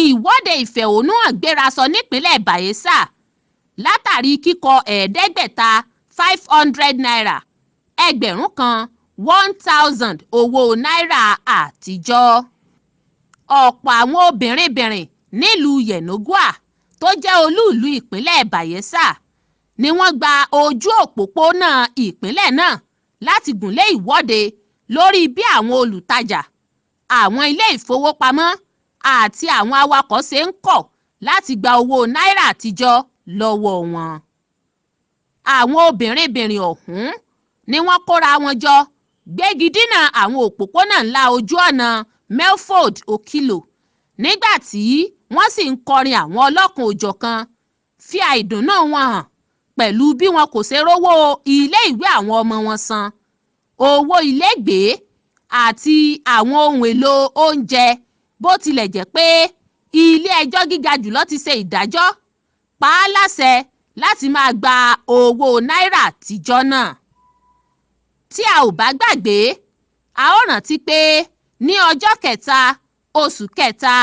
Ìwọ́de ìfẹ̀hónúhàn gbéra sọ nípínlẹ̀ Bayelsa látàrí kíkọ ẹ̀ẹ́dẹ́gbẹ̀ta ₦500, ẹgbẹ̀rún kan 1,000 owó náírà àtijọ́. Ọ̀pọ̀ àwọn obìnrinbìnrin nílùú Yenagoa tó jẹ́ olúùlú ìpínlẹ̀ Bayelsa ni wọ́n gba ojú òpópónà ìpínlẹ̀ náà láti gùn lé ìwọ́de lórí bí àwọn olùtajà, àwọn ilé ìfowópamọ́ àti àwọn awakọ̀ ṣe ń kọ̀ láti gba owó náírà àtijọ́ lọ́wọ́ wọn. Àwọn obìnrinbìnrin ọ̀hún ni wọ́n kóra wọn jọ gbégi dínà àwọn òpópónà ńlá ojú ọ̀nà Melford Okilo nígbà tí wọ́n sì ń kọrin àwọn ọlọ́kan-ò-jọ̀kan fi àìdùnnú wọn hàn pẹ̀lú bí wọn kò ṣe rówó iléèwé àwọn ọmọ wọn san, owó ilégbèé àti àwọn ohun èèlò oúnjẹ, bó tilẹ̀ jẹ́ pé ilé-ẹjọ́ gíga jùlọ ti ṣe ìdájọ́ pa á láṣẹ láti máa gba owó náírà àtijọ́ náà. Tí a ò bá gbàgbé, a ó rántí pé ní ọjọ́ kẹta oṣù kẹta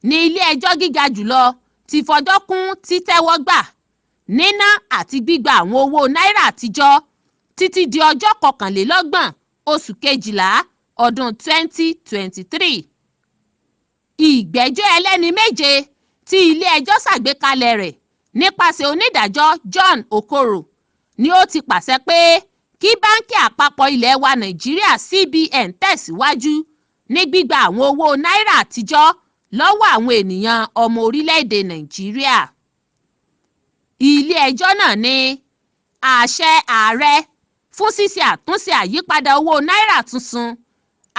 ní ilé-ẹjọ́ gíga jùlọ ti fọjọ́ kún títẹ́wọ́gbà, níná àti gbígba àwọn owó náírà àtijọ́ títí di ọjọ́ 21 oṣù kejìlá ọdún 2023. Ìgbẹ́jọ́ ẹlẹ́ni méje tí ilé-ẹjọ́ ṣàgbékalẹ̀ rẹ̀ nípasẹ̀ onídàájọ́ John Okoro ni ó ti pàṣẹ pé kí Báńkì Àpapọ̀ ilẹ̀ wa Nàìjíríà CBN tẹ̀síwájú ní gbígba àwọn owó náírà àtijọ́ lọ́wọ́ àwọn ènìyàn ọmọ orílẹ̀-èdè Nàìjíríà. Ilé-ẹjọ́ náà ní àṣẹ ààrẹ fún ṣíṣe àtúnṣe àyípadà owó náírà tuntun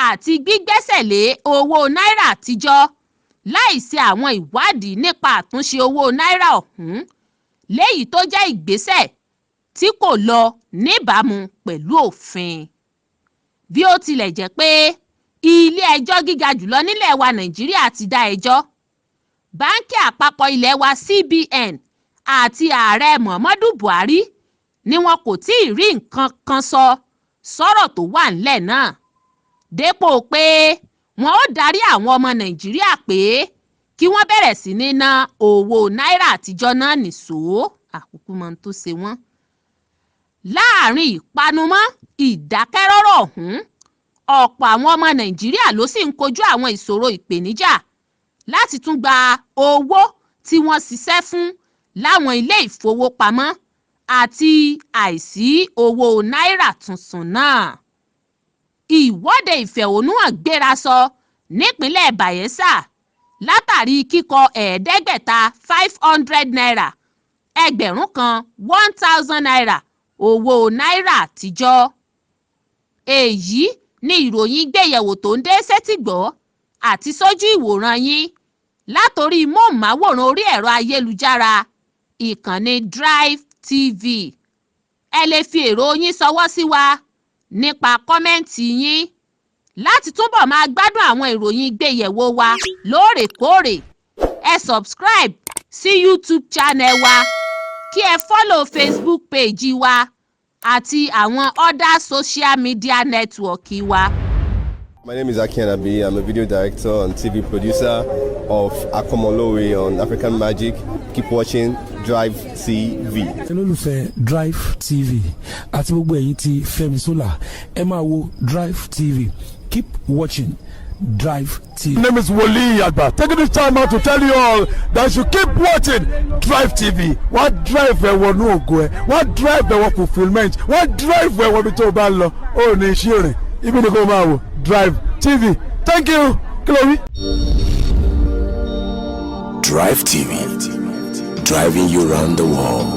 àti gbígbẹ́sẹ̀ lé owó náírà àtijọ́ láì ṣe àwọn ìwádìí nípa àtúnṣe owó náírà ọ̀hún léyìí tó jẹ́ ìgbésẹ̀ tí kò lọ níbàámu pẹ̀lú òfin. Bí ó tilẹ̀ jẹ́ pé ilé-ẹjọ́ gíga jùlọ nílẹ̀ wa Nàìjíríà ti dá ẹjọ́, Báńkì Àpapọ̀ ilẹ̀ wa CBN àti Ààrẹ Muhammadu Buhari ni wọn kò tí ì rí nǹkan kan sọ sọ́rọ̀ tó wà nílẹ̀ náà dépò pé wọn ó darí àwọn ọmọ Nàìjíríà pé kí wọ́n bẹ̀rẹ̀ sí ní ná owó náírà àtijọ́ náà nìṣó àkókò mọ́ tó ṣe wọ́n. Láàrin ìpanumọ́ ìdákẹ́rọ́rọ́ ọ̀hún, ọ̀pọ̀ àwọn ọmọ Nàìjíríà ló sì ń kojú àwọn ìṣòro ìpèníjà láti tún gba owó tí wọ́n ṣiṣẹ́ fún láwọn ilé ìfowópamọ́ àti àìsí owó náírà tuntun náà. Ìwọ́de ìfẹ̀hónúhàn gbéra sọ nípínlẹ̀ Bayelsa látàrí kíkọ ẹ̀ẹ́dẹ́gbẹ̀ta ₦500, ẹgbẹ̀rún kan ₦1,000 owó náírà àtijọ́. Èyí ni ìròyìn gbéyẹ̀wò tó ń dé sétìgbọ́ àti sójú ìwòran yín látòrí móhùnmáwòrán orí ẹ̀rọ ayélujára ìkànnì Drive TV. Ẹ lè fi èrò yín ṣọwọ́ sí wa nípa comment yín. Láti túbọ̀ máa gbádùn àwọn ìròyìn gbéyẹ̀wò wa lóòrèkóòrè, ẹ subscribe sí YouTube channel wa, kí ẹ follow Facebook page wa àti àwọn other social media network wa. My name is Aki Anabi. I'm a video director and TV producer of Akomolowe on African Magic. Keep watching Drive TV. Olólùfẹ́ Drive TV àti gbogbo ẹ̀yin tí Fẹ́mi Sola, ẹ máa wo Drive TV. Keep watching Drive TV. My name is Wole Agba. Taking this time out to tell you all that you keep watching Drive TV. Wọ́n drive ẹ wọnú ògo ẹ, wọ́n drive ẹ wọ fulfilment, wọ́n drive ẹ wọ ibi tó o bá ń lọ, ó ní iṣẹ́ rìn, ibi ni kò máa wò Drive TV. Thank you. Kí ló wí? Drive TV, driving you round the world.